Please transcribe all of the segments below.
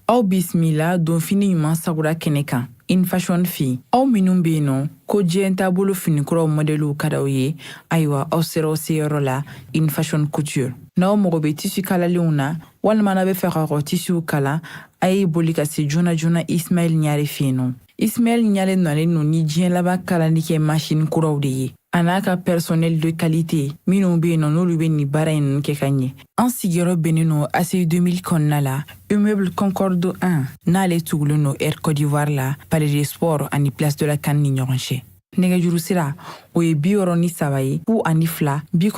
Aw bisimila donfini ɲuman sagura kɛnɛ kan InFashion fɛ yen. Aw minnu bɛ yen nɔ ko diɲɛ taabolo finikuraw mɔdɛliw ka d'aw ye, ayiwa aw sera aw seyɔrɔ la InFashion Couture. N'aw mago bɛ tissu kalalenw na walima n'aw bɛ fɛ k'aw ka tissuw kala, a ye boli ka se joona joona Ismaël Ɲare fɛ yen nɔ. Ismaël Ɲare nalen don ni diɲɛ laban kalali kɛ machine kuraw de ye, a n'a ka personnel de qualité minnu bɛ yen nɔ n'olu bɛ nin baara in ninnu kɛ ka ɲɛ. An sigiyɔrɔ bɛnnen don ACI 2000 kɔnɔna la, immeuble Concorde 1, n'ale tugulen don Air Côte d'Ivoire la, Palais des Sports ani Place de la CAN ni ɲɔgɔn cɛ. Nɛgɛjuru sira o ye 63 ye, 02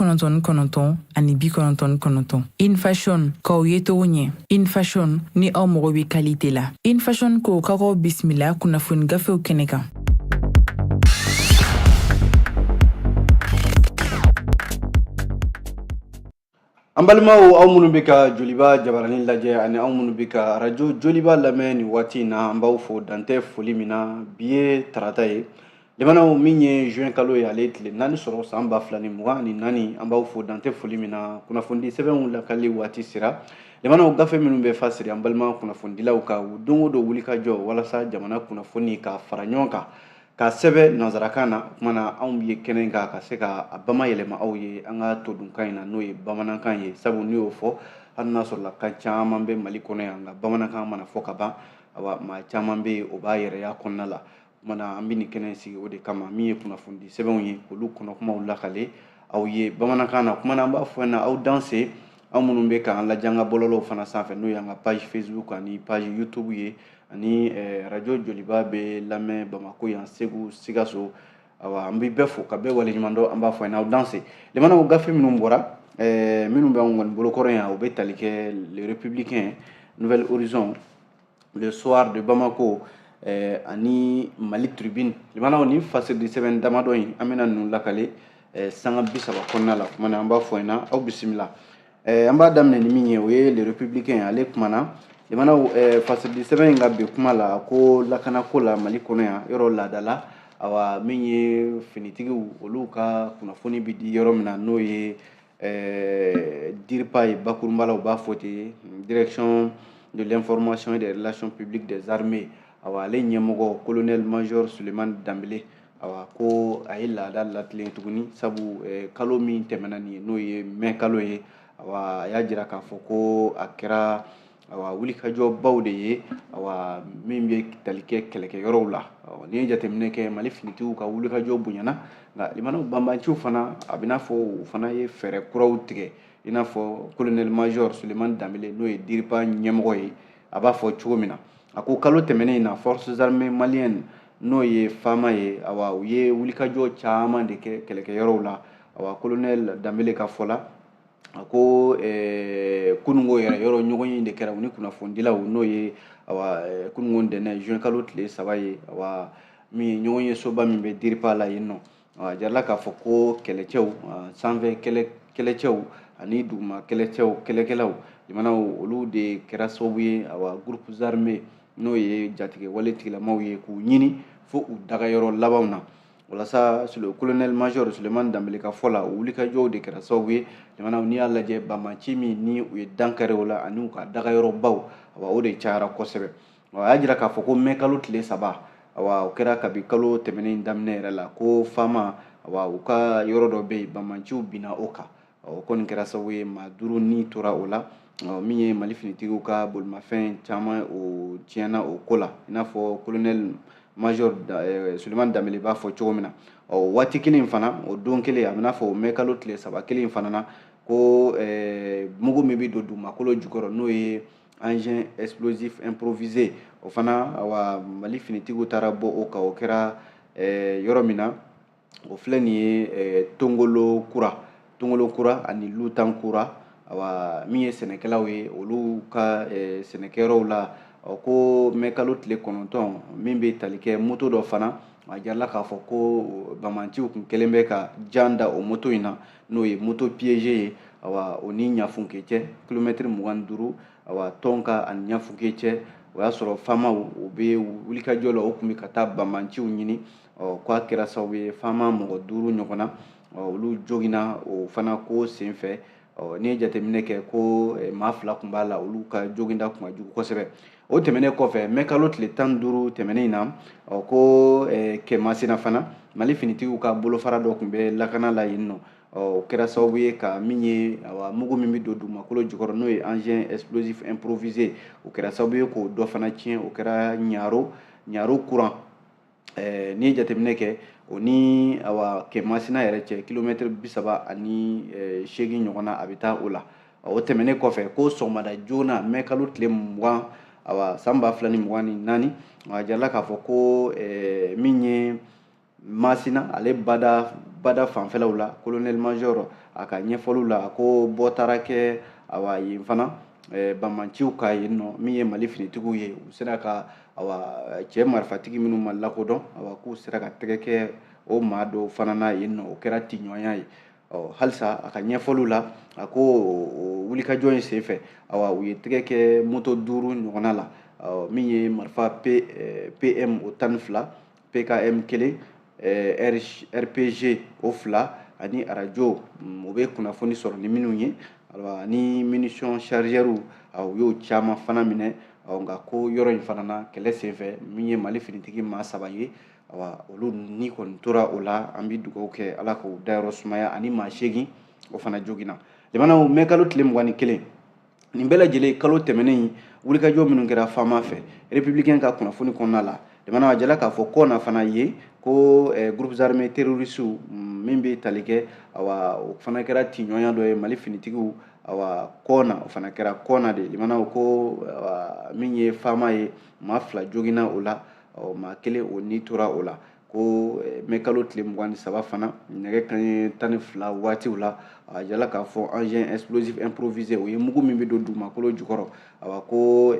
99 ani 99. InFashion k'aw ye cogo ɲɛ. InFashion, ni aw mago bɛ qualité la. InFashion ko k'aw bisimila kunnafoni gafew kɛnɛ kan. An balimaw, aw minnu bɛ ka Joliba jabaranin lajɛ ani aw minnu bɛ ka arajo Joliba lamɛn nin waati in na, an b'aw fo dantɛ foli min na. Bi ye tarata ye limanaw, min ye juin kalo ye, ale tile 4 sɔrɔ san 2024. An b'aw fo dantɛ foli min na. Kunnafonidi sɛbɛnw lakali waati sera limanaw. Gafe minnu bɛ fa siri an balima kunnafonidilaw ka u don o don wuli ka jɔ walasa jamana kunnafoni ka fara ɲɔgɔn kan ka sɛbɛn nansarakan na, o tuma na anw ye kɛnɛ kan ka se ka a bamayɛlɛma aw ye an ka todunkan in na, n'o ye bamanankan ye. Sabu n'i y'o fɔ, hali n'a sɔrɔla kan caman bɛ Mali kɔnɔ yan, nka bamanankan mana fɔ ka ban, awa maa caman bɛ yen o b'a yɛrɛya kɔnɔna la. O tuma na an bɛ nin kɛnɛ sigi o de kama, min ye kunnafonidi sɛbɛnw ye, k'olu kɔnɔkumaw lakale aw ye bamanankan na. O tuma na an b'a fɔ na aw danse, aw minnu bɛ k'an lajɛ an ka bɔlɔlɔw fana sanfɛ, n'o y'an ka page Facebook ani page YouTube ye, ani radio Joliba bɛ lamɛn Bamakɔ yan, Segu, Sikaso. Awa an bɛ bɛɛ fo ka bɛɛ waleɲuman dɔn. An b'a fɔ aw danse limanaw. Gafe minnu bɔra, minnu bɛ anw kɔni bolokɔrɔ yan, o bɛ tali kɛ Le Républicain, Nouvel Horizon, Le Soir de Bamako ani Mali Tribune. Limanaw, ni fasiridi sɛbɛn damadɔ in, an bɛna ninnu lakale sanga 30 kɔnɔna la. O tuma na an b'a fɔ ɲɛna aw bisimila. An b'a daminɛ ni min ye, o ye Le Républicain. Ale kumana limanaw, fasiridi sɛbɛn in ka bi kuma la ko lakanako la Mali kɔnɔ yan, yɔrɔ laadala, awa min ye finitigiw olu ka kunnafoni bɛ di yɔrɔ min na, n'o ye DIRPA ye, bakurunba la u b'a fɔ ten, Direction de l'information et des relations publiques des armées. Awa ale ɲɛmɔgɔ colonel major Sulemani Danbele, awa ko a ye laada latilen tuguni, sabu kalo min tɛmɛna nin ye, n'o ye mai kalo ye, awa a y'a jira k'a fɔ ko a kɛra awa wulikajɔbaw de ye, awa min bɛ tali kɛ kɛlɛkɛyɔrɔw la. N'i ye jateminɛ kɛ, Mali finitigiw ka wulikajɔ bonyana, nka limanaw, banbanciw fana, a bɛ n'a fɔ u fana ye fɛɛrɛ kuraw tigɛ, i n'a fɔ colonel major Sulemani Danbele, n'o ye DIRPA ɲɛmɔgɔ ye, a b'a fɔ cogo min na. A ko kalo tɛmɛnen in na, forces armées maliennes, n'o ye FAMa ye, awa u ye wulikajɔ caman de kɛ kɛlɛkɛyɔrɔw la. Awa colonel Danbele ka fɔ la, a ko kununko yɛrɛ yɔrɔ ɲɔgɔn ye de kɛra u ni kunnafonidilaw, n'o ye awa kununko ntɛnɛn juin kalo tile 3 ye, awa min ye ɲɔgɔn ye soba min bɛ DIRPA la yen nɔ. A jirala k'a fɔ ko kɛlɛcɛw, sanfɛ kɛlɛcɛw ani duguma kɛlɛcɛw, kɛlɛkɛlaw limanaw, olu de kɛra sababu ye, awa groupes armés, n'o ye jatigɛ wale tigilamaw ye, k'u ɲini fo u dagayɔrɔ labanw na. Walasa colonel major Sulemani Danbele ka fɔ la, o wulikajɔw de kɛra sababu ye limanaw, n'i y'a lajɛ banbanci min ni u ye dankari o la ani u ka dagayɔrɔbaw, awa o de cayara kosɛbɛ. A y'a jira k'a fɔ ko mai kalo tile 3, awa o kɛra kabi kalo tɛmɛnen daminɛ yɛrɛ la, ko FAMa, awa u ka yɔrɔ dɔ bɛ yen, banbanciw binna o kan. O kɔni kɛra sababu ye maa 5 ni tora o la. Min ye Mali finitigiw ka bolimafɛn caman, o tiɲɛna o ko la, i n'a fɔ colonel major Sulemani Danbele b'a fɔ cogo min na. Ɔ waati kelen in fana, o don kelen, a bɛ n'a fɔ o mai kalo tile 3 kelen in fana na, ko mugu min bɛ don dugumakolo jukɔrɔ, n'o ye engin explosif improvisé, o fana, awa Mali finitigiw taara bɔ o kan. O kɛra yɔrɔ min na, o filɛ nin ye Tongolo kura, Tongolo kura ani Lutan kura, awa min ye sɛnɛkɛlaw ye, olu ka sɛnɛkɛyɔrɔw la. Ko mai kalo tile 9, min bɛ tali kɛ moto dɔ fana, a jirala k'a fɔ ko banbanciw kun kɛlen bɛ ka jan da o moto in na, n'o ye moto piégé ye. Awa o ni Ɲafunke cɛ kilomɛtiri 25, awa Tɔnka ani Ɲafunke cɛ, o y'a sɔrɔ FAMaw u bɛ wulikajɔ la, o tun bɛ ka taa banbanciw ɲini. Ɔ k'a kɛra sababu ye FAMa mɔgɔ 5 ɲɔgɔn na, olu joginna o fana ko senfɛ. Ɔ n'i ye jateminɛ kɛ, ko maa 2 tun b'a la, olu ka joginda tun ka jugu kosɛbɛ. O tɛmɛnen kɔfɛ, mɛ kalo tile 15 tɛmɛnen in na, ɔ ko Kɛmasina fana, Mali finitigiw ka bolofara dɔ tun bɛ lakana la yen nɔ. Ɔ o kɛra sababu ye ka min ye, awa, mugu min bɛ don dugumakolo jukɔrɔ, n'o ye engin explosif improvisé, o kɛra sababu ye k'o dɔ fana tiɲɛ. O kɛra Ɲaro courant. N'i ye jateminɛ kɛ, o ni, awa, Kɛmasina yɛrɛ cɛ, kilomɛtiri 38 ɲɔgɔn na, a bɛ taa o la. O tɛmɛnen kɔfɛ, ko sɔgɔmada joona, mɛ kalo tile 20, awa, san 2024, a jirala k'a fɔ ko min ye Masina, ale bada bada fanfɛlaw la, colonel major a ka ɲɛfɔliw la, ko bɔ taara kɛ, awa, yen fana banbanciw ka yen nɔ. Min ye Mali finitigiw ye, u sera ka, awa, cɛ marifatigi minnu ma lakodɔn, awa, k'u sera ka tɛgɛ kɛ o maa dɔw fana na yen nɔ. O kɛra tiɲɔgɔnya ye. Ɔ halisa a ka ɲɛfɔliw la, a ko o wulikajɔ in senfɛ, awa, u ye tɛgɛ kɛ moto duuru ɲɔgɔnna la, min ye marifa PM o 12, PKM kelen, RPG o fila, ani arajo o bɛ kunnafoni sɔrɔ ni minnu ye, ani munition chargeur, u y'o caman fana minɛ. Nka ko yɔrɔ in fana na, kɛlɛ senfɛ, min ye Mali finitigi maa saba ye, awa, olu ni kɔni tora o la. An bɛ dugawu kɛ Ala k'o dayɔrɔ sumaya, ani maa seegin o fana joginna. Jamanaw, mɛ kalo tile 21, nin bɛɛ lajɛlen kalo tɛmɛnen, wulikajɔ minnu kɛra faama fɛ, Républicain ka kunnafoni kɔnɔna la, jamana a jala k'a fɔ kɔ na fana ye ko groupes armés terroristes min bɛ tali kɛ, awa, o fana kɛra tiɲɔgɔnya dɔ ye Mali finitigiw, awa, kɔna, o fana kɛra kɔna de. Limanaw, ko awa, min ye faama ye, maa fila joginna o la, maa kelen o ni tora o la. Ko mɛ kalo tile 23 fana, nɛgɛ kanɲɛ 12 waatiw la, a jala k'a fɔ engin explosif improvisé, o ye mugu min bɛ don dugumakolo jukɔrɔ, awa, ko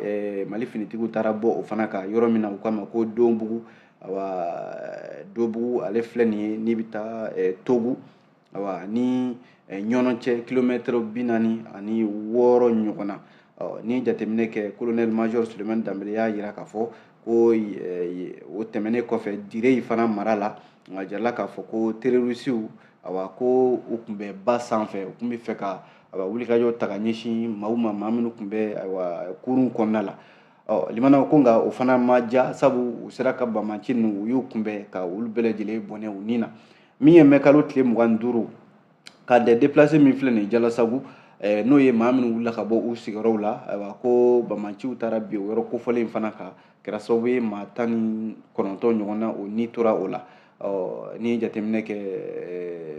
Mali finitigiw taara bɔ o fana kan yɔrɔ min na, u k'a ma ko Donbugu. Awa, Dobugu ale filɛ nin ye, n'i bɛ taa Togo, awa, ni Ɲɔnɔ cɛ, kilomɛtɛrɛ 46 ɲɔgɔn na. Ni jateminɛ kɛ, colonel major Sulemani Danbele y'a jira k'a fɔ ko o tɛmɛnen kɔfɛ, Dire fana mara la, a jirala k'a fɔ ko terroristew, awa, ko u tun bɛ ba sanfɛ, u tun bɛ fɛ ka, awa, wulikajɔ ta ka ɲɛsin maaw ma, maa minnu tun bɛ, ayiwa, kurun kɔnɔna la. Ɔ limanaw, ko nka o fana ma ja, sabu u sera ka banbanci ninnu, u y'u kunbɛn ka olu bɛɛ lajɛlen bɔnɛ u ni na. Min ye mɛ kalo tile 25, camp de déplacés min filɛ nin ye Jalasagu, n'o ye maa minnu wulila ka bɔ u sigiyɔrɔw la, ayiwa, ko banbanciw taara bin o yɔrɔ kofɔlen in fana kan, kɛra sababu ye maa 19 ɲɔgɔn na, o ni tora o la. Ɔ n'i ye jateminɛ kɛ,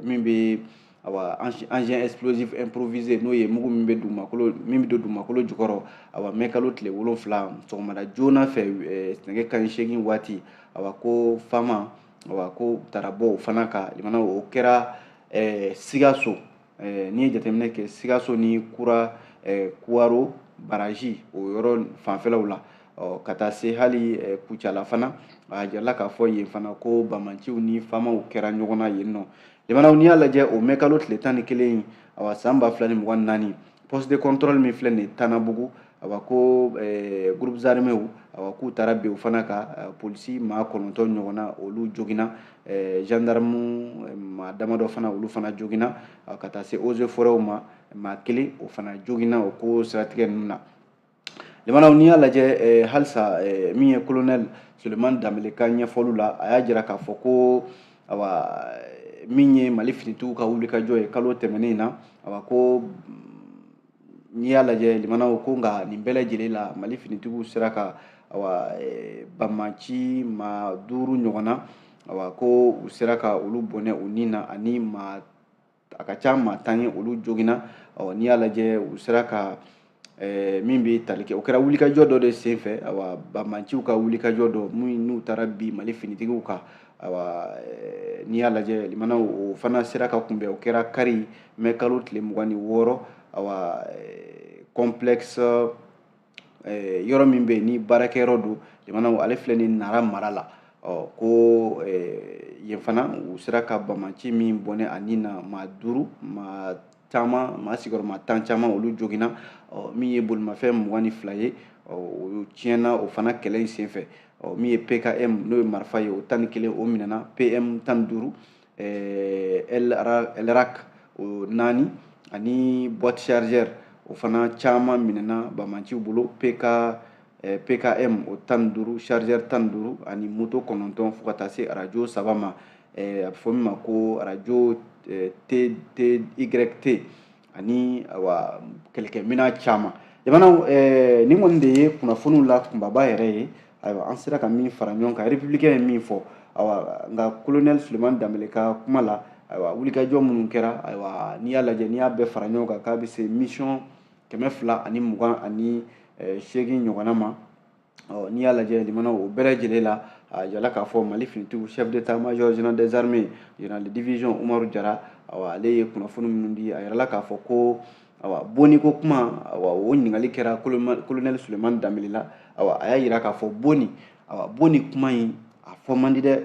min bɛ, awa, engin explosif improvisé, n'o ye mugu min bɛ dugumakolo, min bɛ don dugumakolo jukɔrɔ, awa, mɛ kalo tile 7, sɔgɔmada joona fɛ, nɛgɛ kanɲɛ 8 waati, awa, ko faama, awa, ko taara bɔ o fana kan. Limana, o kɛra Sikaso. N'i ye jateminɛ kɛ, Sikaso ni Kura Kuwaro baraji, o yɔrɔ fanfɛlaw la, ɔ ka taa se hali Kucala fana, a jirala k'a fɔ yen fana ko banbanciw ni faamaw kɛra ɲɔgɔn na yen nɔ. Limanaw, n'i y'a lajɛ, o mɛ kalo tile 11, awa, san 2024, poste de contrôle min filɛ nin ye Tanabugu, awa, ko groupes armés, awa, k'u taara bin o fana kan, polisi maa kɔnɔntɔn ɲɔgɔn na, olu joginna, gendarme maa damadɔ fana, olu fana joginna, ka taa se eaux et forêts ma, maa kelen o fana joginna o ko siratigɛ ninnu na. Limanaw, n'i y'a lajɛ halisa, min ye colonel Sulemani Danbele ka ɲɛfɔliw la, a y'a jira k'a fɔ ko, awa, min ye Mali finitigiw ka wulikajɔ ye kalo tɛmɛnen in na, awa, ko n'i y'a lajɛ, limanaw, ko nka nin bɛɛ lajɛlen la, Mali finitigiw sera ka, awa, banbanci maa duuru ɲɔgɔn na, awa, ko u sera ka olu bɔnɛ u ni na, ani maa a ka ca maa 10 ye, olu joginna. Ɔ n'i y'a lajɛ, u sera ka min bɛ tali kɛ, o kɛra wulikajɔ dɔ de senfɛ, awa, banbanciw ka wulikajɔ dɔ min n'u taara bi Mali finitigiw kan. Awa, n'i y'a lajɛ, limanaw, o fana sera ka kunbɛn. O kɛra kari, mɛ kalo tile 26, awa, complexe yɔrɔ min bɛ yen ni baarakɛyɔrɔ don, limanaw, ale filɛ ni Nara mara la. Ɔ ko yen fana, u sera ka banbanci min bɔnɛ a ni na, maa duuru, maa caman, maa sigiyɔrɔma 10 caman, olu joginna. Ɔ min ye bolimafɛn 22 ye, ɔ o tiɲɛna o fana kɛlɛ in senfɛ. Ɔ min ye PKM, n'o ye marifa ye, o 11, o minɛna, PM 15, LRAC o naani, ani boîte chargeur, o fana caman minɛna banbanciw bolo, PK PKM o 15, chargeur 15 ani moto 9 fo ka taa se arajo 3 ma, a bɛ fɔ min ma ko arajo TTYT ani awa kɛlɛkɛminɛn caman. Jamanaw, nin kɔni de ye kunnafoniw la kunbaba yɛrɛ ye. Ayiwa, an sera ka min fara ɲɔgɔn kan, républicain ye min fɔ, ayiwa, nka colonel Sulemani Danbele ka kuma la, ayiwa, wulikajɔ minnu kɛra, ayiwa, n'i y'a lajɛ, n'i y'a bɛɛ fara ɲɔgɔn kan, k'a bɛ se mission 228 ɲɔgɔnna ma. Ɔ, n'i y'a lajɛ, limanaw, o bɛɛ lajɛlen la, a jala k'a fɔ Mali finitigiw chef d'état-major général des armées, général de division Umaru Jara, awa, ale ye kunnafoni minnu di, a yirala k'a fɔ ko, awa, bonni ko kuma, awa, o ɲininkali kɛra colonel Sulemani Danbele la. Awa, a y'a yira k'a fɔ bonni, awa, bonni kuma in a fɔ man di dɛ.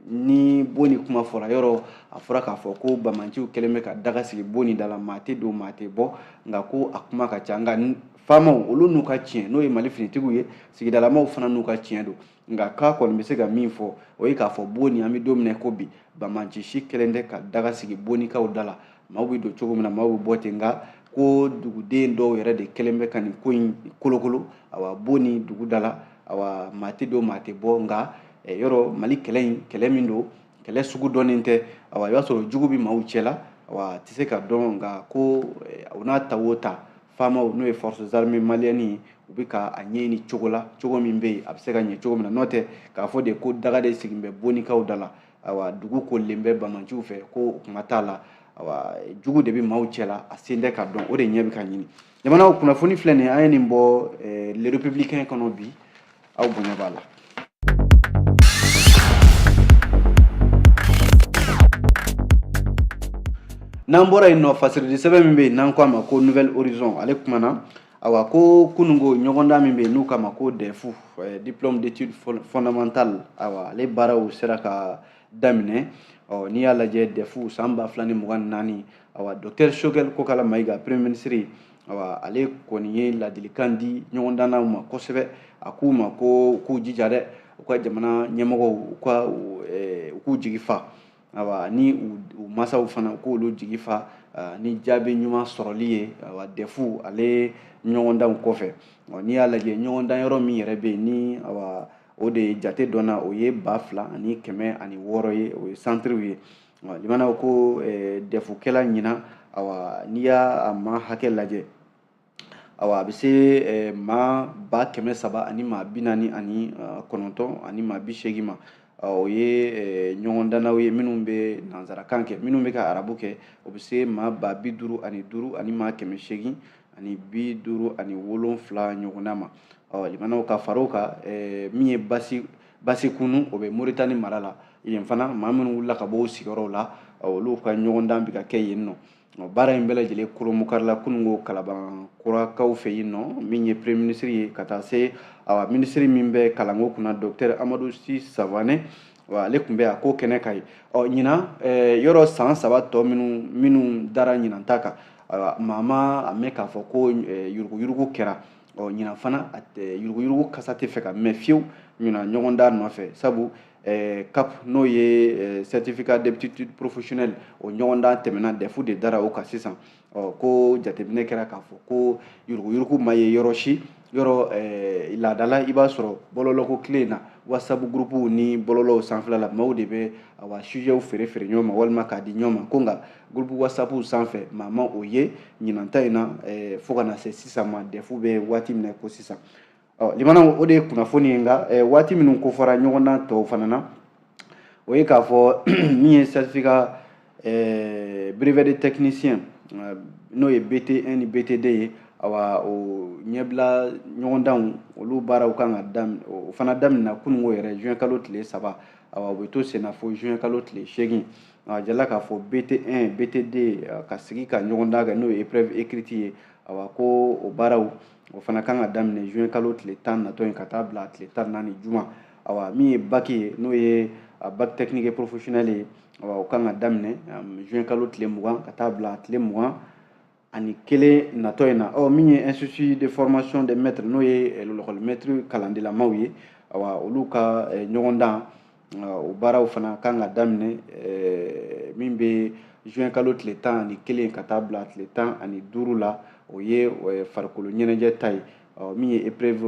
Ni bonni kuma fɔra yɔrɔ, a fɔra k'a fɔ ko bamanciw kɛlen bɛ ka daga sigi bonni da la, maa tɛ don, maa tɛ bɔ, nka ko a kuma ka ca. Nka faamaw, olu n'u ka tiɲɛ, n'o ye Mali finitigiw ye, sigidalamaw fana n'u ka tiɲɛ don. Nka k'a kɔni bɛ se ka min fɔ, o ye k'a fɔ bonni, an bɛ don min na ko bi, bamanci si kɛlen tɛ ka daga sigi bonnikaw da la. Maaw bɛ don cogo min na, maaw bɛ bɔ ten. Nka ko duguden dɔw yɛrɛ de kɛlen bɛ ka nin ko in kolokolo, awa, bonni dugu da la, awa, maa tɛ don, maa tɛ bɔ. Nka yɔrɔ Mali kɛlɛ in, kɛlɛ min don, kɛlɛ sugu dɔnnen tɛ. Awa, i b'a sɔrɔ jugu bɛ maaw cɛ la, awa, a tɛ se ka dɔn. Nka ko o n'a ta o ta, faamaw, n'o ye forces armées maliennes ye, u bɛ ka a ɲɛɲini cogo la, cogo min bɛ yen, a bɛ se ka ɲɛ cogo min na. N'o tɛ k'a fɔ de ko daga de sigin bɛ bonnikaw da la, awa, dugu kolilen bɛ bamanciw fɛ, ko kuma t'a la. Awa, jugu de bɛ maaw cɛ la, a sen tɛ ka dɔn, o de ɲɛ bɛ ka ɲini. Jamanaw kunnafoni filɛ nin ye, an ye nin bɔ Le Républicain kɔnɔ bi, aw bonya b'a la. N'an bɔra yen nɔ, fasiridi sɛbɛn min bɛ yen n'an ko a ma ko Nouvel Horizon, ale kumana, awa, ko kununko ɲɔgɔndan min bɛ yen n'u k'a ma ko DEF, diplôme d'études fondamentales, awa, ale baaraw sera ka daminɛ. Ɔ, n'i y'a lajɛ, DEF san 2024, awa, docteur Choguel Kokala Maïga, premier ministre, awa, ale kɔni ye ladilikan di ɲɔgɔndannaw ma kosɛbɛ. A k'u ma ko k'u jija dɛ, u ka jamana ɲɛmɔgɔw, u k'u jigi fa, awa, ni u masaw fana, u k'olu jigi fa ni jaabi ɲuman sɔrɔli ye, awa, DEF ale ɲɔgɔndanw kɔfɛ. N'i y'a lajɛ, ɲɔgɔndan yɔrɔ min yɛrɛ bɛ yen ni, awa, o de jate dɔnna, o ye 2106 ye, o ye santiriw ye. Limanaw, ko DEF kɛla ɲinan, awa, n'i y'a maa hakɛ lajɛ, awa, a bɛ se maa 300 000 ani maa 49 ani maa 80 ma. O ye ɲɔgɔndannaw ye minnu bɛ nansarakan kɛ. Minnu bɛ ka arabu kɛ, o bɛ se maa 55 000 ani maa 857 ɲɔgɔnna ma. Ɔ, limanaw, ka fara o kan, min ye basi Basikunu, o bɛ Moritani mara la, yen fana maa minnu wulila ka bɔ u sigiyɔrɔw la, olu ka ɲɔgɔndan bɛ ka kɛ yen nɔ. Baara in bɛɛ lajɛlen kolomukarila kununko Kalabankurakaw fɛ yen nɔ. Min ye premier ministre ye, ka taa se, awa, minisiri min bɛ kalanko kunna, docteur Amadou Sy Savané, wa ale tun bɛ a ko kɛnɛ kan yen. Ɔ, ɲinan yɔrɔ, san 3 tɔ minnu dara ɲinan ta kan, ayiwa, maa ma a mɛn k'a fɔ ko yuruguyurugu kɛra. Ɔ, ɲinan fana, yuruguyurugu kasa tɛ fɛ ka mɛn fiyewu ɲinan ɲɔgɔndan nɔfɛ, sabu CAP, n'o ye certificat d'aptitude professionnelle, o ɲɔgɔndan tɛmɛna, DEF de dara o kan sisan. Ɔ, ko jateminɛ kɛra k'a fɔ ko yuruguyurugu ma ye yɔrɔ si yɔrɔ. Laadala, i b'a sɔrɔ bɔlɔlɔko tile in na, WhatsApp groupe ni bɔlɔlɔw sanfɛla la, maaw de bɛ, awa, sujetw feere feere ɲɔgɔn ma walima k'a di ɲɔgɔn ma. Ko nka groupe WhatsApp sanfɛ, maa ma o ye ɲinan ta in na, fo ka na se sisan ma, DEF bɛ waati min na ko sisan. Ɔ, limanaw, o de ye kunnafoni ye. Nka waati minnu kofɔra ɲɔgɔndan tɔw fana na, o ye k'a fɔ min ye certificat brevet de technicien, n'o ye BT1 ni BT2 ye, awa, o ɲɛbila ɲɔgɔndanw, olu baaraw kan ka daminɛ, o fana daminɛna kununko yɛrɛ, juin kalo tile 3. Awa, u bɛ to sen na fo juin kalo tile 8. A jala k'a fɔ BT1, BT2, ka sigi ka ɲɔgɔndan kɛ, n'o ye épreuve écrite ye, awa, ko o baaraw, o fana kan ka daminɛ juin kalo tile 10 natɔ in ka taa bila tile 14 juma. Awa, min ye bac ye, n'o ye bac technique et professionnel ye, awa, o kan ka daminɛ juin kalo tile 20 ka taa bila tile 21 natɔ in na. Ɔ, min ye institut de formation des maîtres, n'o ye l'école maître kalandelamaw ye, awa, olu ka ɲɔgɔndan, o baaraw fana kan ka daminɛ min bɛ juin kalo tile 11 ka taa bila tile 15 la, o ye farikolo ɲɛnajɛ ta ye. Min ye épreuve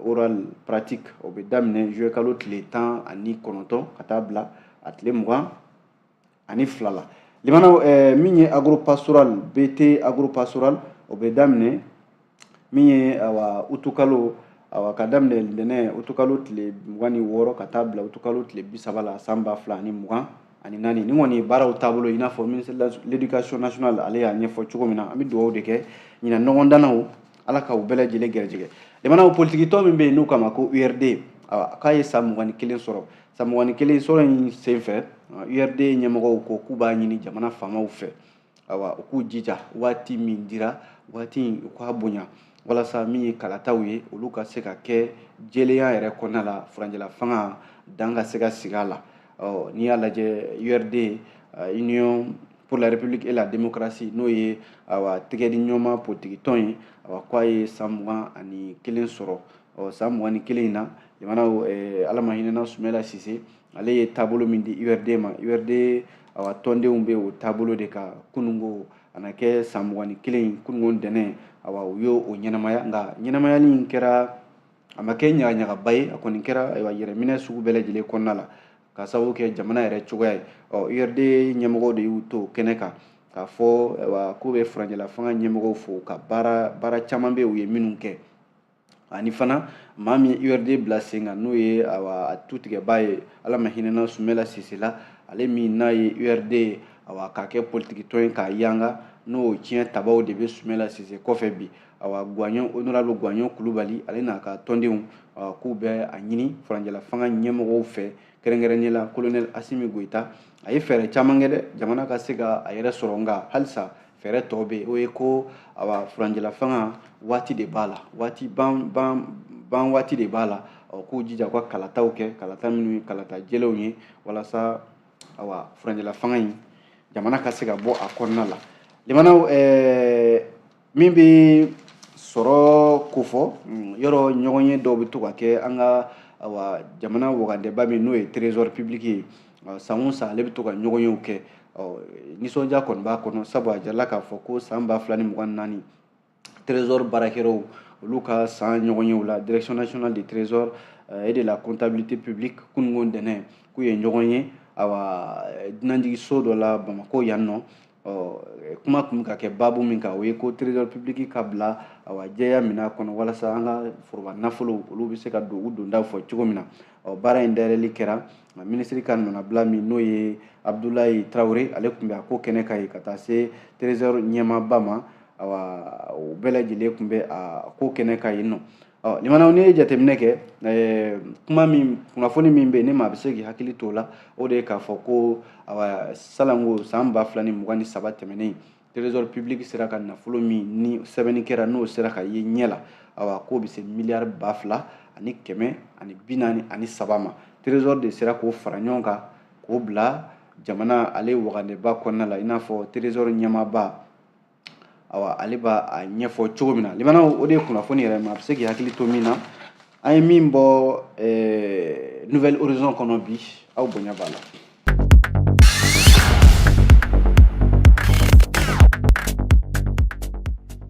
orale pratique, o bɛ daminɛ juillet kalo tile 19 ka taa bila a tile 22 la. Limanaw, min ye agropastoral, BT agropastoral, o bɛ daminɛ min ye, awa, utukalo, awa, ka daminɛ ntɛnɛn utukalo tile 26 ka taa bila utukalo tile 30 la, san 2024. Nin kɔni ye baaraw taabolo, i n'a fɔ ministre de l'éducation nationale ale y'a ɲɛfɔ cogo min na. An bɛ dugawu de kɛ ɲinan ɲɔgɔndannaw, Ala ka u bɛɛ lajɛlen gɛrɛjɛgɛ. Limanaw, politikitɔn min bɛ yen n'u k'a ma ko URD, awa, k'a ye san 21 sɔrɔ. San 21 sɔrɔ in senfɛ, URD ɲɛmɔgɔw ko k'u b'a ɲini jamana faamaw fɛ, awa, u k'u jija, waati min dira, waati in, u k'a bonya, walasa min ye kalataw ye, olu ka se ka kɛ jɛlenya yɛrɛ kɔnɔna la, furancɛla fanga dan ka se ka sigi a la. Ɔ, n'i y'a lajɛ, URD, Union pour la République et la démocratie, n'o ye, awa, tɛgɛ di ɲɔgɔnma politikitɔn ye, awa, k'a ye san 21 sɔrɔ. Ɔ, san 21 in na, jamanaw, Ala ma hinɛna Sumala Sise, ale ye taabolo min di URD ma, URD, awa, tɔndenw bɛ o taabolo de kan. Kununko a na kɛ san 21, kununko ntɛnɛn, awa, u y'o o ɲɛnamaya. Nka ɲɛnamayali in kɛra, a ma kɛ ɲagaɲagaba ye, a kɔni kɛra, ayiwa, yɛrɛminɛ sugu bɛɛ lajɛlen kɔnɔna la, ka sababu kɛ jamana yɛrɛ cogoya ye. Ɔ, URD ɲɛmɔgɔw de y'u to kɛnɛ kan k'a fɔ, ayiwa, k'u bɛ furancɛla fanga ɲɛmɔgɔw fo ka baara, baara caman bɛ u ye minnu kɛ, ani fana maa min ye URD bila sen kan, n'o ye, awa, a tutigɛbaa ye, Ala ma hinɛna Sumala Sise la, ale min n'a ye URD, awa, k'a kɛ politikitɔn ye k'a yanga, n'o tiɲɛ tabaw de bɛ Sumala Sise kɔfɛ bi. Awa, Guwaɲɔ, honorable Guwaɲɔ Kulubali, ale n'a ka tɔndenw, k'u bɛ a ɲini furancɛla fanga ɲɛmɔgɔw fɛ, kɛrɛnkɛrɛnnenya la colonel Asimi Goyita. A ye fɛɛrɛ caman kɛ dɛ, jamana ka se ka a yɛrɛ sɔrɔ, nka halisa fɛɛrɛ tɔ bɛ yen. O ye ko, awa, furancɛla fanga waati de b'a la, waati ban ban ban waati de b'a la. Ɔ, k'u jija u ka kalataw kɛ, kalata minnu ye kalata jɛlenw ye, walasa, awa, furancɛla fanga in, jamana ka se ka bɔ a kɔnɔna la. Limanaw, min bɛ sɔrɔ kofɔ, yɔrɔ ɲɔgɔn ye dɔw bɛ to ka kɛ an ka, awa, jamana wagandeba min n'o ye trésor public ye, san o san ale bɛ to ka ɲɔgɔnyew kɛ. Nisɔndiya kɔni b'a kɔnɔ, sabu a jirala k'a fɔ ko san 2024 trésor baarakɛlaw, olu ka san ɲɔgɔnyew la, direction nationale du trésor et de la comptabilité publique, kununko ntɛnɛn k'u ye ɲɔgɔn ye, awa, dunanjiginso dɔ la Bamakɔ yan nɔ. Kuma tun bɛ ka kɛ baabu min kan, o ye ko trésor public ka bila, awa, jɛya minɛ kɔnɔ, walasa an ka foroba nafolo, olu bɛ se ka don u dondaw fɔ cogo min na. Ɔ, baara in dayɛlɛli kɛra minisiri ka nɔnabila min n'o ye Abudulayi Tarawele, ale tun bɛ a ko kɛnɛ kan yen, ka taa se trésor ɲɛmaaba ma. Awa, o bɛɛ lajɛlen tun bɛ a ko kɛnɛ kan yen nɔ. Ɔ, limanaw, n'i ye jateminɛ kɛ, kuma min, kunnafoni min bɛ yen, ne maa bɛ se k'i hakili t'o la, o de ye k'a fɔ ko, awa, salanko san 2023 tɛmɛnen, trésor public sera ka nafolo min ni sɛbɛnni kɛra, n'o sera ka ye ɲɛ la, awa, k'o bɛ se miliyari 2143 ma. Trésor de sera k'o fara ɲɔgɔn kan k'o bila jamana ale wagandeba kɔnɔna la, i n'a fɔ trésor ɲɛmaaba, awa, ale b'a a ɲɛfɔ cogo min na. Limanaw, o de ye kunnafoni yɛrɛ ma, a bɛ se k'i hakili to min na, an ye min bɔ Nouvel Horizon kɔnɔ bi. Aw bonya b'a la.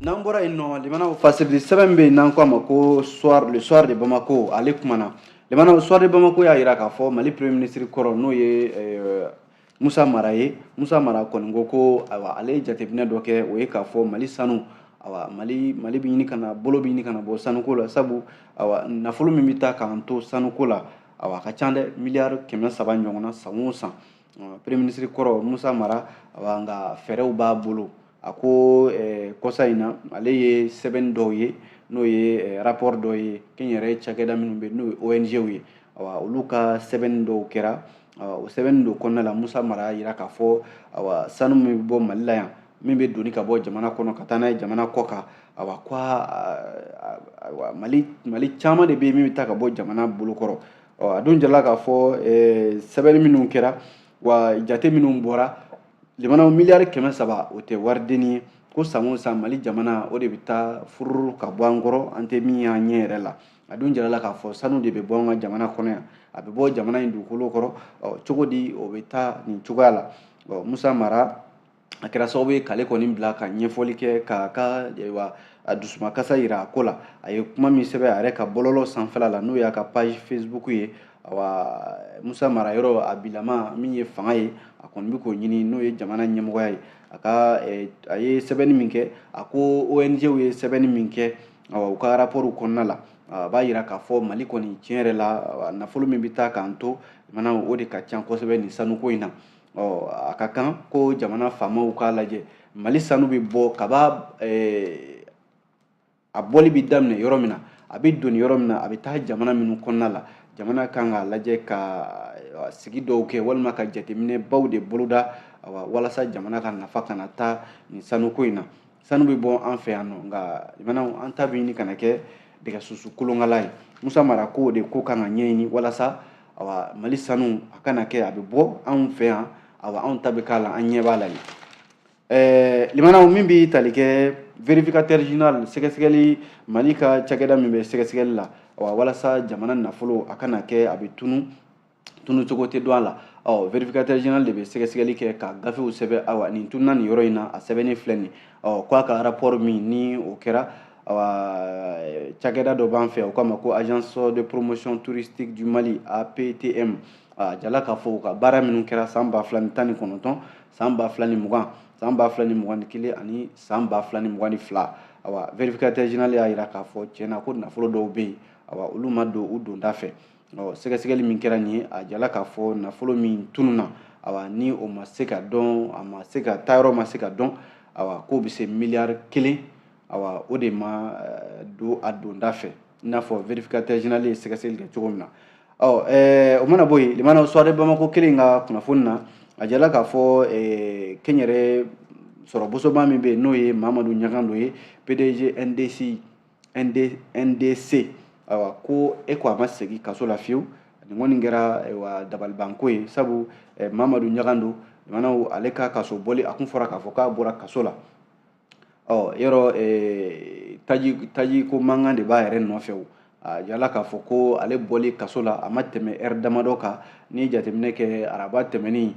N'an bɔra yen nɔ, limanaw, fasirili sɛbɛn bɛ yen n'an ko a ma ko soir, le Soir de Bamako, ale kumana. Limanaw, Soir de Bamako y'a jira k'a fɔ Mali premier ministre kɔrɔ, n'o ye Musa Mara ye, Musa Mara kɔni ko ko, ayiwa, ale ye jateminɛ dɔ kɛ, o ye k'a fɔ Mali sanu, awa, Mali bɛ ɲini ka na, bolo bɛ ɲini ka na bɔ sanuko la, sabu, awa, nafolo min bɛ taa k'an to sanuko la, awa, a ka ca dɛ, miliyari 300 ɲɔgɔnna san o san. Premier ministre kɔrɔ Musa Mara, awa, nka fɛɛrɛw b'a bolo. A ko kɔsa in na, ale ye sɛbɛn dɔw ye, n'o ye rapport dɔ ye, kɛnyɛrɛye cakɛda minnu bɛ, n'o ye ONG ye, awa, olu ka sɛbɛn dɔw kɛra. O sɛbɛn dɔ kɔnɔna la, Musa Mara y'a jira k'a fɔ, awa, sanu min bɛ bɔ Mali la yan, min bɛ doni ka bɔ jamana kɔnɔ ka taa n'a ye jamana kɔ kan, awa, ko awa, Mali caman de bɛ yen min bɛ taa ka bɔ jamana bolokɔrɔ. A dun jirala k'a fɔ sɛbɛnni minnu kɛra, wa jate minnu bɔra, limanaw, miliyari 300, o tɛ waridenni ye, ko san o san Mali jamana, o de bɛ taa fururu ka bɔ an kɔrɔ, an tɛ min y'an ɲɛ yɛrɛ la. A dun jirala k'a fɔ sanu de bɛ bɔ an ka jamana kɔnɔ yan, a bɛ bɔ jamana in dugukolo kɔrɔ. Cogo di o bɛ taa nin cogoya la? Musa Mara, a kɛra sababu ye k'ale kɔni bila ka ɲɛfɔli kɛ k'a ka, ayiwa, a dusumakasa yira a ko la. A ye kuma min sɛbɛn a yɛrɛ ka bɔlɔlɔ sanfɛla la, n'o y'a ka page Facebook ye. Awa, Musa Mara yɔrɔ a bilama min ye fanga ye, a kɔni bɛ k'o ɲini, n'o ye jamana ɲɛmɔgɔya ye. A ka a ye sɛbɛnni min kɛ, a ko ONG ye sɛbɛnni min kɛ, awa, u ka rapport kɔnɔna la, a b'a yira k'a fɔ Mali kɔni tiɲɛ yɛrɛ la, nafolo min bɛ taa k'an to jamana, o de ka ca kosɛbɛ nin sanuko in na. Ɔ, a ka kan ko jamana faamaw k'a lajɛ, Mali sanu bɛ bɔ kaba, a bɔli bɛ daminɛ yɔrɔ min na, a bɛ doni yɔrɔ min na, a bɛ taa jamana minnu kɔnɔna la, jamana kan k'a lajɛ ka sigi dɔw kɛ walima ka jateminɛbaw de boloda, awa, walasa jamana ka nafa kana taa nin sanuko in na. Sanu bɛ bɔ an fɛ yan nɔ, nka jamana an ta bɛ ɲini kana kɛ dɛgɛ susu kolonkala ye. Musa Mara ko o de ko kan ka ɲɛɲini walasa, awa, Mali sanu a kana kɛ a bɛ bɔ anw fɛ yan, awa, anw ta bɛ k'a la, an ɲɛ b'a la yen. Limanaw, min bɛ tali kɛ vérificateur général sɛgɛsɛgɛli, Mali ka cakɛda min bɛ sɛgɛsɛgɛli la, awa, walasa jamana nafolo a kana kɛ a bɛ tunu, tunu cogo tɛ dɔn a la. Ɔ, vérificateur général de bɛ sɛgɛsɛgɛli kɛ ka gafew sɛbɛn, awa, nin tununa nin yɔrɔ in na, a sɛbɛnni filɛ nin. Ɔ, k'a ka rapport min ni o kɛra, awa, cakɛda dɔ b'an fɛ, o k'a ma ko Agence de promotion touristique du Mali, APTM. A jala k'a fɔ u ka baara minnu kɛra san 2019, san 2020, san 2021 ani san 2022, awa, vérificateur général y'a yira k'a fɔ tiɲɛna ko nafolo dɔw bɛ yen, awa, olu ma don u donda fɛ. Ɔ, sɛgɛsɛgɛli min kɛra nin ye, a jala k'a fɔ nafolo min tununa, awa, ni o ma se ka dɔn, a ma se ka taayɔrɔ ma se ka dɔn, awa, k'o bɛ se miliyari 1, awa, o de ma don a donda fɛ, i n'a fɔ vérificateur général ye sɛgɛsɛgɛli kɛ cogo min na. Ɔ, o mana bɔ yen, limana Soir de Bamako kelen ka kunnafoni na, a jala k'a fɔ kɛnyɛrɛ sɔrɔ bosoba min bɛ yen, n'o ye Mamadu Ɲagando ye, PDG NDC, ND, NDC, ayiwa, ko e ko a ma segin kaso la fiyewu. Nin kɔni kɛra, ayiwa, dabalibanko ye, sabu Mamadu Ɲagando, limanaw, ale ka kaso bɔli, a kun fɔra k'a fɔ k'a bɔra kaso la. Ɔ, yɔrɔ taji ko mankan de b'a yɛrɛ nɔfɛ. O a jala k'a fɔ ko ale bɔli kaso la, a ma tɛmɛ ɛri damadɔ kan. N'i ye jateminɛ kɛ, araba tɛmɛnen,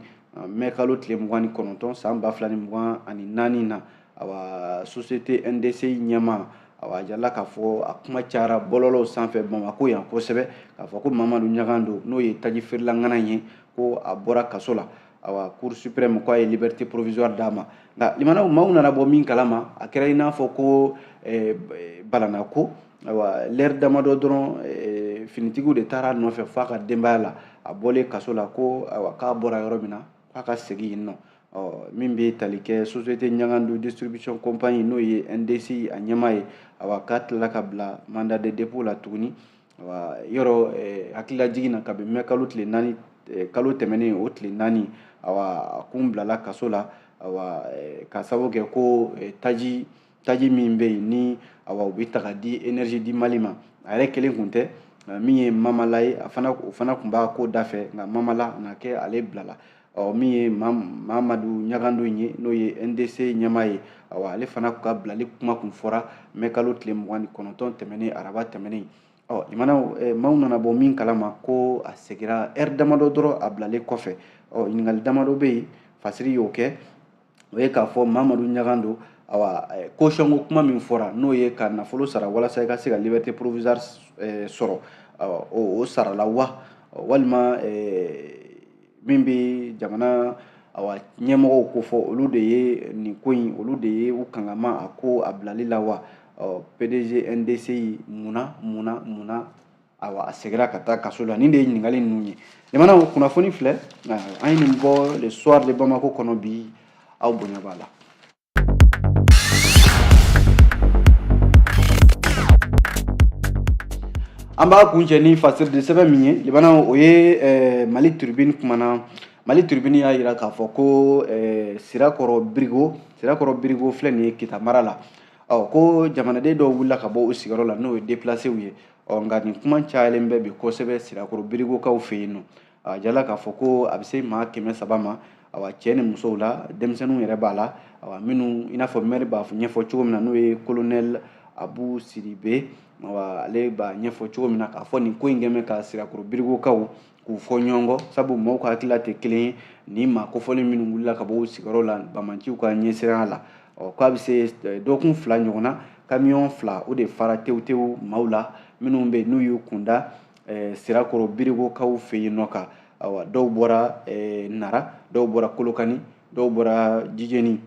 mɛ kalo tile 29 san 2024 na, awa, société NDC ɲɛmaa, awa, a jala k'a fɔ a kuma cayara bɔlɔlɔw sanfɛ Bamako yan kosɛbɛ, k'a fɔ ko Mamadu Ɲagando, n'o ye taji feerela ŋana ye, ko a bɔra kaso la, awa, Cour suprême ko a ye liberté provisoire d'a ma. Nka limanaw, maaw nana bɔ min kalama, a kɛra i n'a fɔ ko balana ko, ayiwa, lɛri damadɔ dɔrɔn, finitigiw de taara a nɔfɛ f'a ka denbaya la, a bɔlen kaso la, ko ayiwa, k'a bɔra yɔrɔ min na, k'a ka segin yen nɔ. Ɔ, min bɛ tali kɛ société Ɲagando distribution compagnie, n'o ye NDC a ɲɛmaa ye, awa, k'a tilala ka bila mandat de dépôt la tuguni. Awa, yɔrɔ hakililajigin na, kabini mɛ kalo tile 4, kalo tɛmɛnen o tile 4, awa, a kun bilala kaso la, awa, ka sababu kɛ ko taji min bɛ yen ni, awa, u bɛ ta ka di Énergie du Mali ma, a yɛrɛ kelen kun tɛ, min ye Mamala ye, a fana, o fana tun b'a ko da fɛ, nka Mamala na kɛ ale bilala. Ɔ, min ye Mamadu Ɲagando in ye, n'o ye NDC ɲɛmaa ye, awa, ale fana ka bilali kuma kun fɔra mɛ kalo tile 29 tɛmɛnen, araba tɛmɛnen. Ɔ, limanaw, maaw nana bɔ min kalama, ko a segira ɛri damadɔ dɔrɔn a bilalen kɔfɛ. Ɔ, ɲininkali damadɔ bɛ yen, Fasiri y'o kɛ, o ye k'a fɔ Mamadu Ɲagando, awa, caution ko kuma min fɔra, n'o ye ka nafolo sara walasa i ka se ka liberté provisoire sɔrɔ, o sarala wa, walima min bɛ jamana, awa, ɲɛmɔgɔw ko fɔ, olu de ye nin ko in, olu de ye u kangama a ko a bilali la wa? PDG NDC, munna munna munna, awa, a seginna ka taa kaso la? Nin de ye ɲininkali ninnu ye. Limanaw, kunnafoni filɛ, an ye nin bɔ Le Soir de Bamako kɔnɔ bi, aw bonya b'a la. An b'a kuncɛ ni fasiri de sɛbɛn min ye, limanaw, o ye Mali Tribune kumana. Mali Tribune y'a yira k'a fɔ ko Sirakɔrɔ Birigo, Sirakɔrɔ Birigo filɛ nin ye Kita mara la. Ɔ, ko jamanaden dɔw wulila ka bɔ u sigiyɔrɔ la, n'o ye déplacéw ye. Ɔ, nka nin kuma cayalen bɛ bi kosɛbɛ Sirakɔrɔ Birigokaw fɛ yen nɔ. A jala k'a fɔ ko a bɛ se maa 300 ma, awa, cɛ ni musow la, denmisɛnninw yɛrɛ b'a la, awa, minnu i n'a fɔ maire b'a ɲɛfɔ cogo min na, n'o ye colonel Abu Sidibe, awa, ale b'a ɲɛfɔ cogo min na k'a fɔ nin ko in kɛn bɛ ka Sirakɔrɔ Birigokaw k'u fɔ ɲɔgɔn kɔ, sabu maaw ka hakilila tɛ kelen ye ni maa kofɔlen minnu wulila ka bɔ u sigiyɔrɔ la bamanciw ka ɲɛsiranya la. Ɔ, k'a bɛ se dɔgɔkun 2 ɲɔgɔn na. kamiyɔn 2 o de fara tewu tewu maaw la minnu bɛ n'u y'u kunda Sirakɔrɔ Birigokaw fɛ yen nɔ kan. Awa, dɔw bɔra Nara, dɔw bɔra Kolokani, dɔw bɔra Jijeni,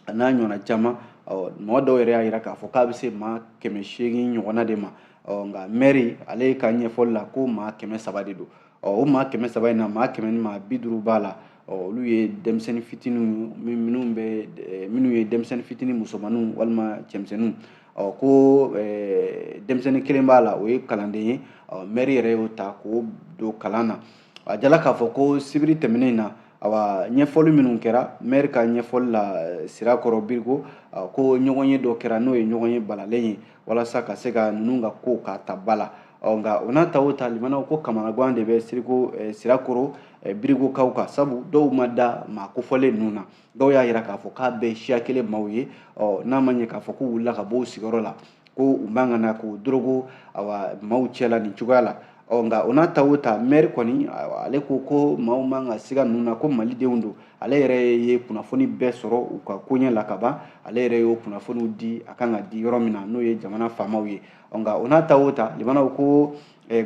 a n'a ɲɔgɔnna caman. Mɔgɔ dɔw yɛrɛ y'a jira k'a fɔ k'a bɛ se maa 800 ɲɔgɔnna de ma. Nka mɛri ale ka ɲɛfɔli la ko maa 300 de don. O maa 300 in na, maa 100 ni maa 50 b'a la, olu ye denmisɛnnin fitininw minnu bɛ minnu ye denmisɛnnin fitinin musomanninw walima cɛmisɛnninw. Ko denmisɛnnin kelen b'a la, o ye kalanden ye. Mɛri yɛrɛ y'o ta k'o don kalan na. A jala k'a fɔ ko sibiri tɛmɛnen in na, awa, ɲɛfɔli minnu kɛra mɛri ka ɲɛfɔli la Sirakɔrɔ Birigo, ko ɲɔgɔnye dɔ kɛra, n'o ye ɲɔgɔnye balalen ye walasa ka se ka ninnu ka ko k'a ta ba la. Nka o n'a ta o ta, limanaw, ko kamanagan de bɛ Sirakɔrɔ Birigokaw kan, sabu dɔw ma da maa kofɔlen ninnu na. Dɔw y'a jira k'a fɔ k'a bɛɛ siya kelen maaw ye. N'a ma ɲɛ k'a fɔ k'u wulila ka bɔ u sigiyɔrɔ la, ko u man ka na k'u dorogo, awa, maaw cɛla nin cogoya la. Nka o n'a ta o ta, mɛri kɔni ale ko ko maaw man ka siga ninnu na, ko malidenw don. Ale yɛrɛ ye kunnafoni bɛɛ sɔrɔ u ka koɲɛ la ka ban. Ale yɛrɛ y'o kunnafoniw di a kan ka di yɔrɔ min na, n'o ye jamana faamaw ye. Nka o n'a ta o ta, limanaw, ko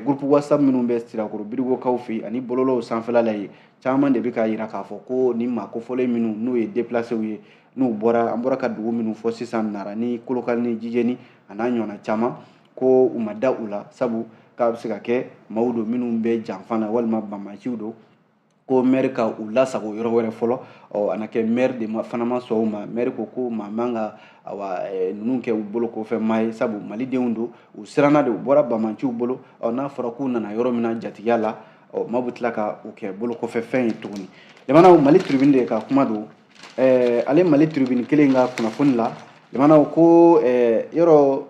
groupe WhatsApp minnu bɛ Sirakɔrɔ Birigokaw fɛ ani bɔlɔlɔw sanfɛla la yen, caman de bɛ k'a jira k'a fɔ ko nin maa kofɔlen minnu n'u ye déplacéw ye, n'u bɔra, an bɔra ka dugu minnu fɔ sisan, Nara ni Kolokani ni Jijeni a n'a ɲɔgɔnna caman, ko u ma da u la, sabu k'a bɛ se ka kɛ maaw don minnu bɛ janfa na walima banbaanciw don, ko mɛri ka u lasago yɔrɔ wɛrɛ fɔlɔ. A na kɛ mɛri de ma fana ma sɔn o ma. Mɛri ko ko maa man ka, awa, ninnu kɛ u bolo kɔfɛ maa ye, sabu malidenw don, u siranna de, u bɔra banbaanciw bolo. N'a fɔra k'u nana yɔrɔ min na jatigiya la, maaw bɛ tila ka u kɛ bolo kɔfɛ fɛn ye tuguni. Limanaw, Mali Tribune de ka kuma don. Ale Mali Tribune kelen ka kunnafoni la, limanaw, ko yɔrɔ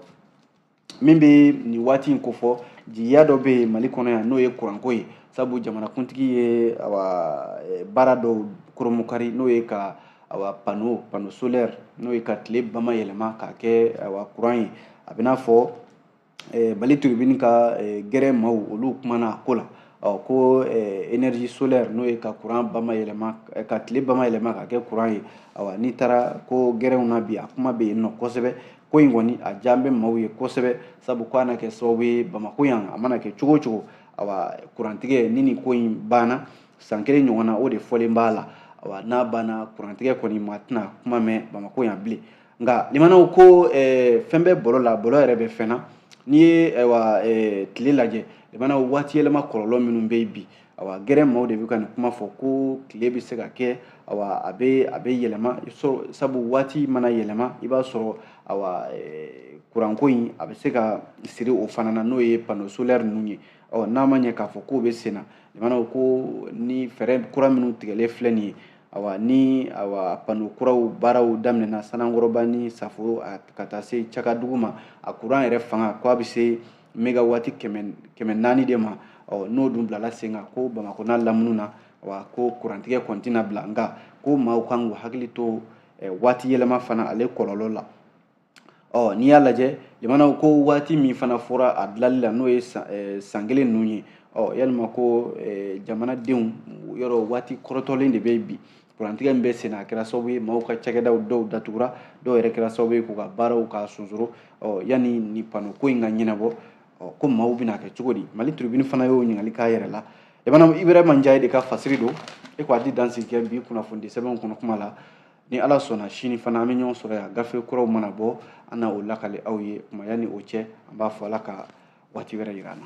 min bɛ nin waati in kofɔ, jigiya dɔ bɛ yen Mali kɔnɔ yan, n'o ye kuranko ye, sabu jamanakuntigi ye, awa, baara dɔw kurunbonkari, n'o ye ka, awa, panneau solaire, n'o ye ka tile bama yɛlɛma k'a kɛ, awa, kuran ye. A bɛ n'a fɔ Mali Tribune ka gɛrɛ maaw, olu kumana a ko la ko énergie solaire, n'o ye ka kuran bama yɛlɛma, ka tile bama yɛlɛma k'a kɛ kuran ye. Awa, n'i taara ko gɛrɛnw na bi, a kuma bɛ yen nɔ kosɛbɛ. Ko in kɔni a diya bɛ maaw ye kosɛbɛ, sabu ko a na kɛ sababu ye Bamakɔ yan, a mana kɛ cogo o cogo, awa, kurantigɛ ni nin ko in banna san kelen ɲɔgɔn na, o de fɔlen b'a la. Awa, n'a banna, kurantigɛ kɔni maa tɛna kuma mɛn Bamakɔ yan bilen. Nka limanaw, ko fɛn bɛ bɔlɔ la, bɔlɔ yɛrɛ bɛ fɛn na. N'i ye, ayiwa, tile lajɛ, limanaw, waati yɛlɛma kɔlɔlɔ minnu bɛ yen bi, awa, gɛrɛn maaw de bɛ ka nin kuma fɔ ko tile bɛ se ka kɛ, awa, a bɛ yɛlɛma, sabu waati mana yɛlɛma, i b'a sɔrɔ, awa, kuranko in a bɛ se ka siri o fana na, n'o ye panneau solaire ninnu ye. Ɔ, n'a ma ɲɛ k'a fɔ k'o bɛ sen na, limanaw, ko ni fɛɛrɛ kura minnu tigɛlen filɛ nin ye, awa, ni, awa, panneau kuraw baaraw daminɛna Sanankɔrɔba ni Safo ka taa se Cakadugu ma, a kuran yɛrɛ fanga ko a bɛ se mégawati 400 de ma. Ɔ, n'o dun bilala sen kan, ko Bamakɔ n'a lamunu na, wa ko kurantigɛ kɔni tɛna bila. Nka ko maaw kan k'u hakili to waati yɛlɛma fana ale kɔlɔlɔ la. Ɔ, n'i y'a lajɛ, limanaw, ko waati min fana fɔra a dilanli la, n'o ye san kelen ninnu ye, ɔ, yalima ko jamanadenw yɔrɔ waati kɔrɔtɔlen de bɛ bi. Kurantigɛ min bɛ sen na, a kɛra sababu ye maaw ka cakɛdaw dɔw datugura, dɔw yɛrɛ kɛra sababu ye k'u ka baaraw ka sonsoro. Ɔ, yanni nin panneau ko in ka ɲɛnabɔ, ɔ, ko maaw bɛna kɛ cogo di? Mali Tribune fana y'o ɲininkali k'a yɛrɛ la. Limanaw, Ibrahima Njaye de ka fasiri don. E ko a di dansigi kɛ bi kunnafoni sɛbɛnw kɔnɔ kuma la. Ni Ala sɔnna, sini fana an bɛ ɲɔgɔn sɔrɔ yan. Gafe kuraw mana bɔ, an na o lakale aw ye. Kuma yanni o cɛ, an b'a fɔ Ala ka waati wɛrɛ yira an na.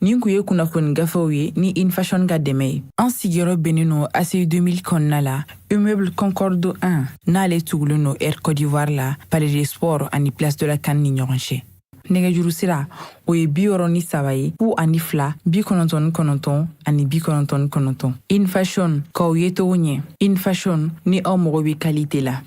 Nin kun ye kunnafoni gafew ye ni Infashion ka dɛmɛ ye. An sigiyɔrɔ bɛnnen no ACI 2000 kɔnɔna la, immeuble Concorde 1, n'ale tugulen no Air Côte d'Ivoire la, Palais des Sports ani Place de la CAN ni ɲɔgɔn cɛ. Nɛgɛjuru sira, o ye 63 ye, 02 99 ani 99. Infashion, k'aw ye togo ɲɛ. Infashion, ni aw mago bɛ qualité la.